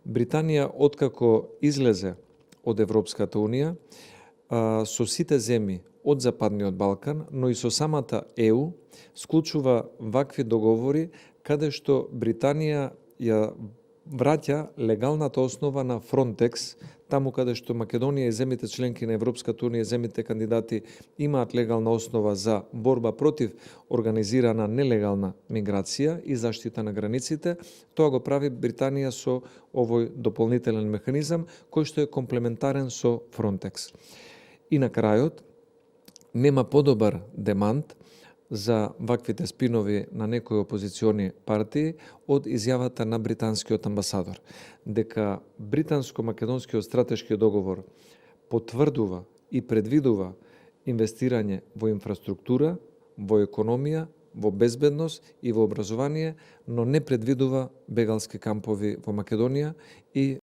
Британија, откако излезе од Европската Унија, со сите земји од Западниот Балкан, но и со самата ЕУ, склучува вакви договори каде што Британија ја враќа легалната основа на Frontex, таму каде што Македонија и земјите членки на Европската Унија, земјите кандидати имаат легална основа за борба против организирана нелегална миграција и заштита на границите, тоа го прави Британија со овој дополнителен механизам кој што е комплементарен со Frontex. И на крајот, нема подобар демант за ваквите спинови на некои опозициони партии од изјавата на британскиот амбасадор, дека британско-македонскиот стратешки договор потврдува и предвидува инвестирање во инфраструктура, во економија, во безбедност и во образование, но не предвидува бегалски кампови во Македонија и